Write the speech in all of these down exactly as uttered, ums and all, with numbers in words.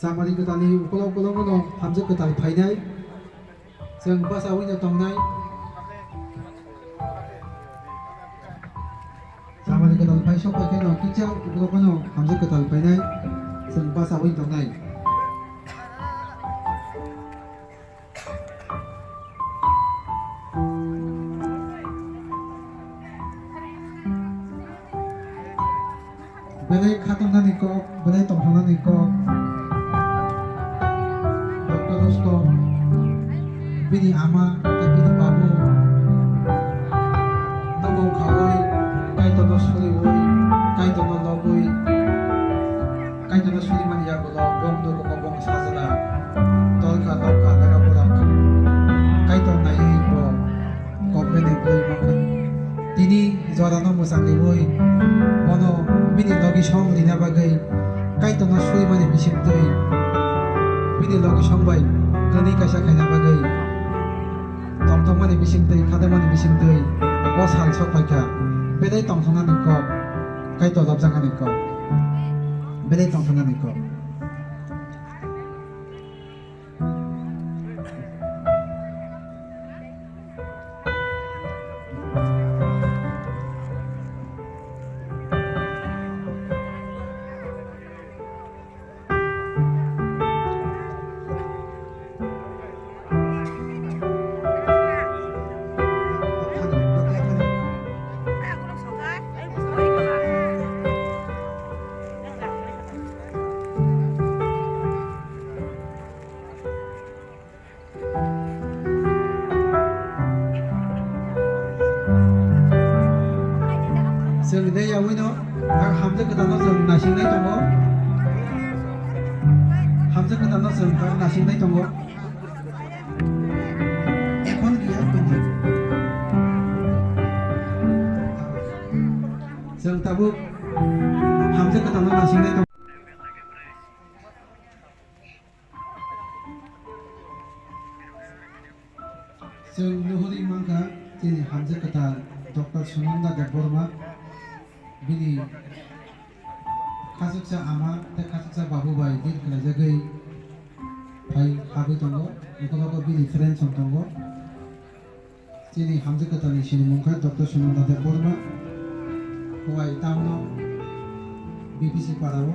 Chamari kwtalni ukolok ukolok no hamjwk kwtal phainai. Chwng bwsawino tongnai. Chamari kwtal phai sok phai kheno kisa ukolok no hamjwk kwtal phainai. Chwng bwsawino tongnai. Belai khatungmani kok, belai tongthoknani kok. Doctor Rustom, bini ama, tei bini babu, nogo khaui, Kaitorno suriui, Kaitorno lobui, Kaitorno surimani yagulo bong nugo bong sajla, tolkha nokha lega bura kha, Kaitor naiwi bo. Kokbeni bui mankha. Tini jorano mwchang riui bono bini logi song rina bagwi Kaitorno surimani bisingtwi bini logi song bai kwnwi kaisa khaina bagwi tongthokmani bisingtwi, khadamani bisingtwi o sal sok phaikha. Belai tongthoknani kok, Kaitor lobjaknani kok, belai tongthoknani kok. Chwng de yaui no, ang hamjwk kwtal no chwng naising nai tongo. Hamjwk kwtal no chwng naising nai tongo. Ekhon kiya bini. Chwng tabuk hamjwk kwtal no naising nai tongo. Chwng nuhuri mankha chini hamjwk kwtal Doctor Sunanda Debbarma, bini khachuksa ama tei khachuksa babu bai deal khlaijagwi phai habwi tongo, ukulok o bini friends rok tongo. Chini hamjwk kwtalni sinimung kha Doctor Sunanda Debbarma, Khowai town o B P C para o.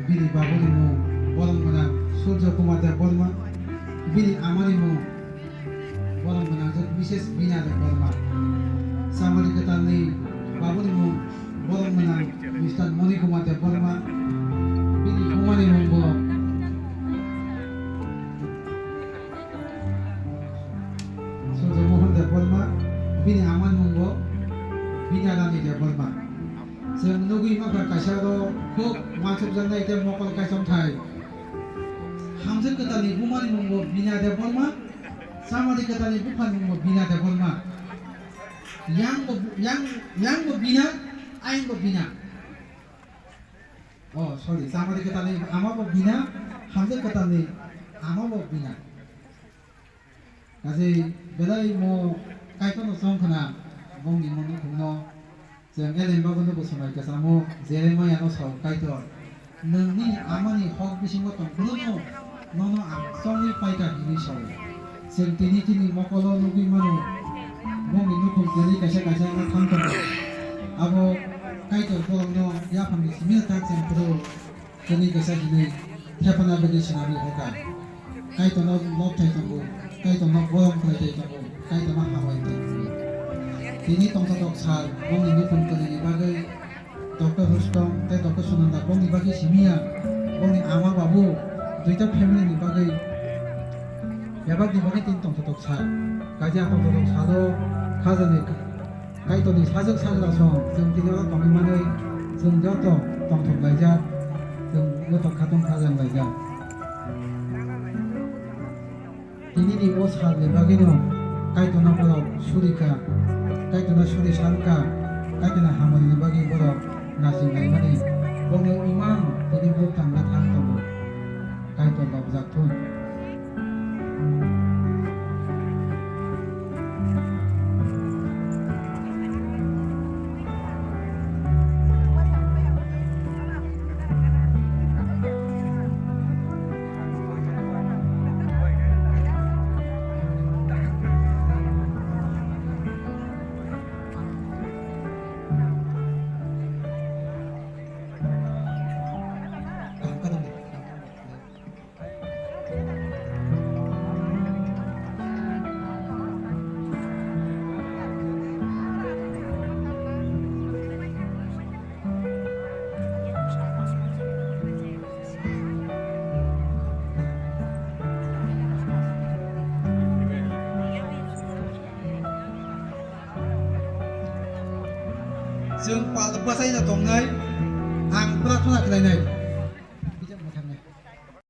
Bini babuni mung borok gwnang Surjo Kumar Debbarma, bini amani mung borok gwnang Missus Bina Debbarma. Chamari kwtalni babuni mung borok gwnang Mister Moni Kumar Debbarma, bini bumani mung bo Surjo Mohan Debbarma, bini amani mung bo Bina Rani Debbarma. Chwng nugwi mankha kaisa oro khub wansukjaknai tei mokol kaichomthai. Hamjwk kwtalni bumani mung bo Bina Debbarma, chamari kwtalni buphani mung bo Bina Debbarma. Yang bo, yang, yang bo Bina, ayang bo Bina. Oh, sorry, chamari kwtalni ama bo Bina, hamjwk kwtalni ama bo Bina. Kaje belai mo Kaitorno chong khna, bongni mo nukhungno chwng elem bagwino bo swmai kwchamo Jeremiah no sao, Kaitor, nwng nini amani hok bisingo tong phuru no nono ang chongwi paikha hinwi sao. Chwng tini chini mokolo nugwi mano, bongni nukhung kwrwi kaisa kaisa no thang tongo. Abo Kaitor borokno yaphangni simi tak chwng phuru. Kwnwi kisa hinwi thephana bagwi swnamwi hoka. Kaitorno lobthai tongo, Kaitorno borom khlai thai tongo, Kaitorno hambai thai tongo. Tini tongthotok sal bongni nukhung kwnwini bagwi Doctor Rustom tei Doctor Sunanda bongni bagwi simiya, bongni ama babu duita family ni bagwi bebak ni bagwi tini tongthotok sal. Kaisa tongthotok salo khajani Kaitorni sajwk sajla song chwng tini oro tongwi manwi chwng joto tongthok laijak, chwng joto khatong khajang laijak. Tinini o salni bagwino Kaitorno borok suri kha, Kaitorno suri san kha, Kaitorni hamoni bagwi borok nasing laimani bongni imang tini buk thangna thang tongo. Kaitor lobjak thun. Chwng pal bwsai no tongnai, ang prarthana khlainai.